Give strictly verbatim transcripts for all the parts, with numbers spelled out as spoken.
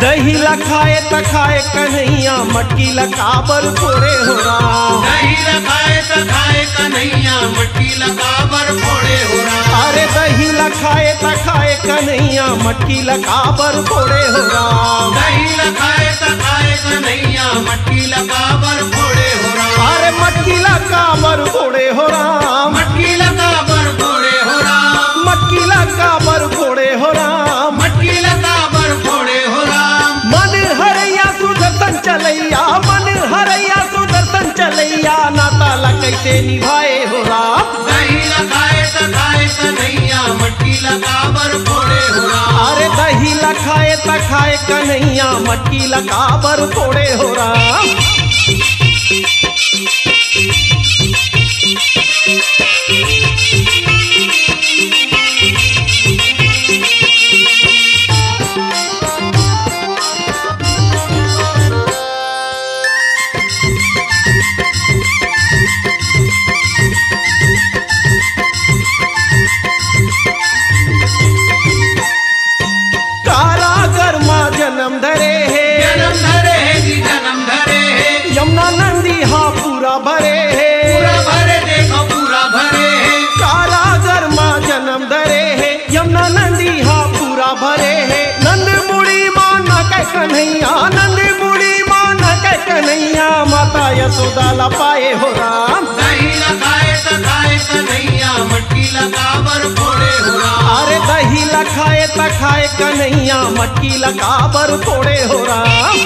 दही ला खाए त खाए कन्हैया, मटकी ला काबर फोड़े हो राम। दही ला खाए त खाए कन्हैया, मटकी ला काबर फोड़े हो राम। अरे दही ला खाए त खाए कन्हैया, मटकी ला काबर फोड़े हो राम। दही ला खाए त खाए कन्हैया, मटकी ला काबर फोड़े हो राम। अरे मटकी ला काबर फोड़े हो राम। मटकी ला काबर फोड़े हो राम। मटकी ला काबर फोड़े हो राम। मटकी ला काबर फोड़े हो राम। मन हरैया सुदर्शन चलैया, मन हरैया सुदर्शन चलैया, नाता ला कैसे निभाए हो राम। दही ला खाए त खाए कन्हैया, मटकी ला काबर फोड़े हो राम। अरे दही ला खाए त खाए कन्हैया, मटकी ला काबर फोड़े हो राम। कारागर मा जन्म धरे हे। जन्म धरे हे जी, जन्म धरे हे। यमुना नंदी हा पूरा भरे हे। पूरा भरे, देखो पूरा भरे हे। कारागर मा जन्म धरे हे, यमुना नंदी हा पूरा भरे हे। नंद मुड़ी मा नाचे कन्हैया, नंद मुड़ी मा नाचे कन्हैया, माता यशोदा ला पाए हो राम। दही ला खाए त खाए कन्हैया, मटकी ला काबर फोड़े हो राम। अरे दही ला खाए त खाए कन्हैया, मटकी ला काबर फोड़े हो राम।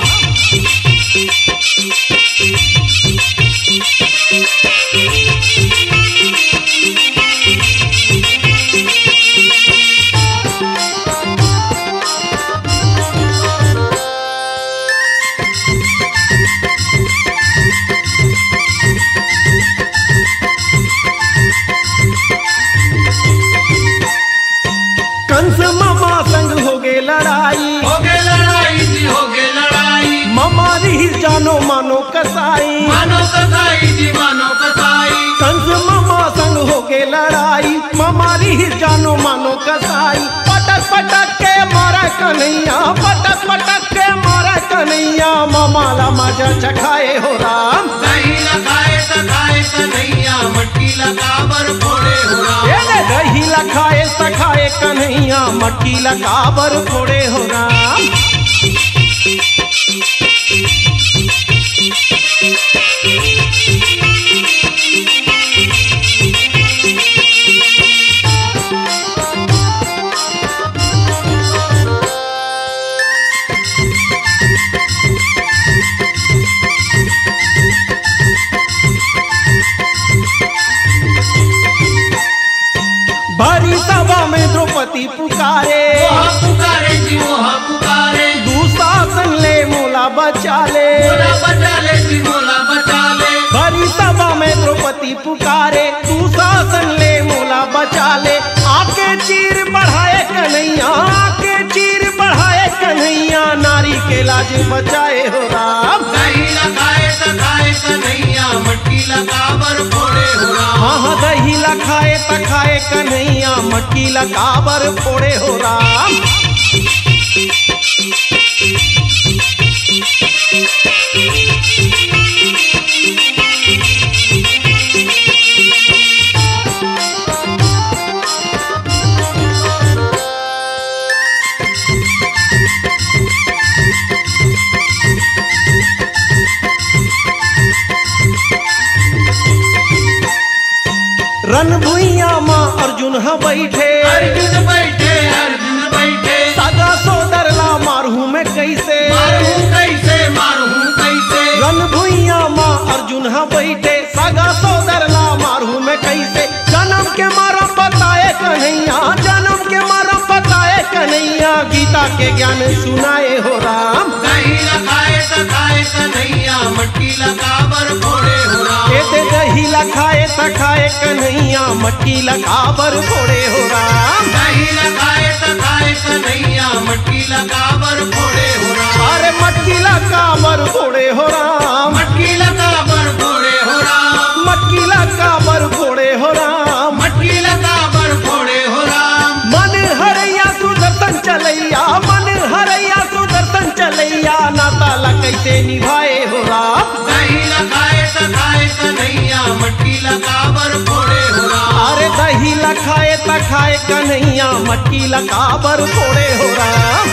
कंस ममा संग होगे लड़ाई। होगे लड़ाई जी, होगे लड़ाई। ममा रिहिस जानो मानो कसाई। मानो कसाई जी, मानो कसाई। कंस ममा संग होगे लड़ाई, ममा रिहिस जानो मानो कसाई। पटक पटक के मारे कन्हैया, पटक पटक के मारे कन्हैया, ममा ला मजा चखाए हो राम। दही ला खाए त खाए कन्हैया, मटकी ला काबर फोड़े हो राम। ए ले दही ला खाए त खाए कन्हैया, मटकी ला काबर फोड़े हो राम। भरी सभा में द्रौपदी पुकारे। ओहा पुकारे जी, ओहा पुकारे। दुशासन ले मोला बचा ले। मोला बचा ले जी, मोला बचा ले। भरी सभा में द्रौपदी पुकारे, दुशासन ले मोला बचा ले। आके चीर बढ़ाए कन्हैया, आके चीर बढ़ाए कन्हैया, नारी के लाज बचाए हो राम। दही ला खाए त खाए कन्हैया, मटकी ला काबर फोड़े हो राम। हाँ, हाँ, दही ला खाए त खाए कन्हैया, मटकी ला काबर फोड़े हो राम। रन भुइयां म अर्जुन ह बइठे। अर्जुन बइठे, अर्जुन बइठे। सगा सोदर ला मारहूं मैं कइसे? मारहूं कइसे, मारहूं कइसे? रन भुइयां म अर्जुन ह बइठे, सगा सोदर ला मारहूं मैं कइसे? जनम के मरम बताए कन्हैया, जनम के मरम बताए कन्हैया, गीता के ज्ञान सुनाए हो राम। दही ला खाए त खाए कन्हैया, खाए कन्हैया मटकी ला काबर फोड़े हो राम। दही ला खाए त खाए कन्हैया मटकी ला काबर फोड़े हो राम। अरे मटकी ला काबर फोड़े हो राम। मटकी ला काबर फोड़े हो राम। मटकी ला काबर फोड़े हो राम। मटकी ला काबर फोड़े हो राम। मन हरैया सुदर्शन चलैया, मन हरैया सुदर्शन चलैया, नाता ला कैसे निभाए हो राम। दही ला खाए त खाए कन्हैया मटकी ला काबर फोड़े हो राम। अरे दही ला खाए त खाए कन्हैया मटकी ला काबर फोड़े हो राम।